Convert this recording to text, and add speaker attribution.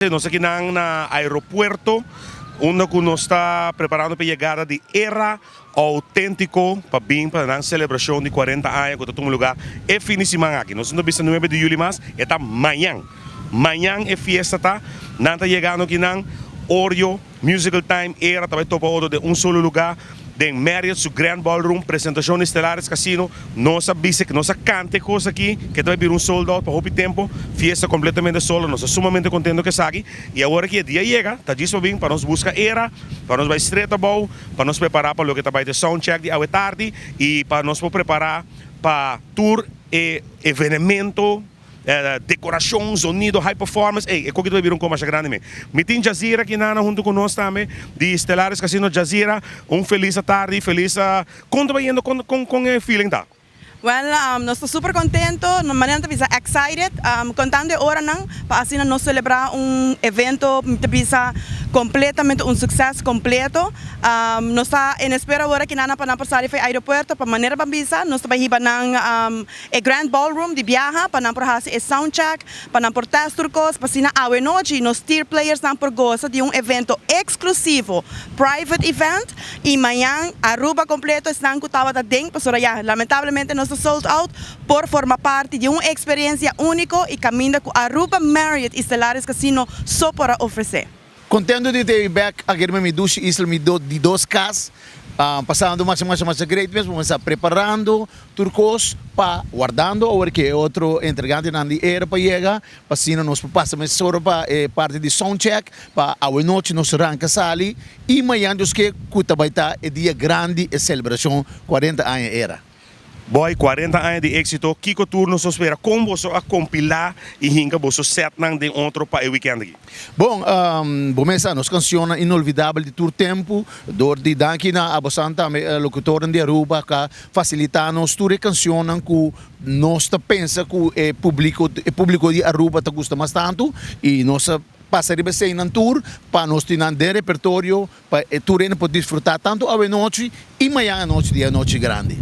Speaker 1: Nos aki nan na aeropuerto, unda ku nos ta preparando pa e yegada di Era Autentico pa bin pa nan selebrashon di 40 aña ku ta tuma lugá e fin di siman aki. Nos no ta bisa 9 di yuli mas, e ta mañan. Mañan e fiesta ta. Nan ta yegando aki nan Oreo, Musical Time, Era ta bai topa otro den un solo lugá den Marriott su Grand Ballroom, presentashon di Stellaris Casino. Nos a bisa nos a kanta e kos aki ke ta bai bira un sold out pa hopi tempu, fiesta kompletamente solo, nos ta sumamente kontento ku esaki i awor aki e dia yega ta djis pa bin pa nos buska Era, pa nos bai stret abou, pa nos prepará pa loke ta bai te sound check di awe tardi i pa nos por prepará pa tur e evenemento. Decoracion, zonido, high performance, ey, e koki ta bira un ko masha grandi me. Mi tin Jazira aki nana hunto cu nos tambe, di Stellaris Casino. Jazira, un feliz atardi, feliz, con ta bayendo, con, con, con e feeling ta?
Speaker 2: Well, nos ta super contento, manera nan ta bisa excited, contando e oranan pa asina nos celebra un evento, mi ta bisa completamente un succes completo. Nos ta en espera awor aki nana pa nan por sali for e aeropuerto, pa manera ban bisa nos ta bay hiba nan e Grand Ballroom di biaha pa nan por hasi e sound check, pa nan por test tur kos, pa asina awe nochi nos tier playersnan por gosa di un evento eksklusivo, private event, i mañan Aruba kompleto esnan ku tabata den, pasobra ya lamentablemente nos ta sold out, por forma parti di un eksperensia úniko i kaminda ku Aruba Marriott i Stellaris Casino so por a ofresé.
Speaker 3: Contento di te bek aki riba mi dushi isla, mi di dos cas, pasando masha masha masha great mes, bo mester preparando tur cos pa wardando awor ke e otro entregantenan di era pa yega, pa asina nos por pasa mesora pa e parti di sound check pa awe nochi nos ranca sali y mañan Dios ke cu ta bay ta e dia grandi, e celebracion 40 aña era.
Speaker 1: Boy, 40 aña di éxito, kiko tur nos ta spera? Kon boso a kompilá i hinka boso setnan den otro pa e weekend aki?
Speaker 3: Bon, bo mes sa, nos cancionnan inolvidabel di tur tempu, dor di danki na abosan tambe locutornan di Aruba ka facilita nos tur e cancionnan cu nos ta pensa cu e publico, e publico di Aruba ta gusta mas tantu y nos a pasa riba eseinan tur pa nos tin nan den repertorio pa e tur hende por disfruta tanto awenochi y mañan anochi di e anochi grandi.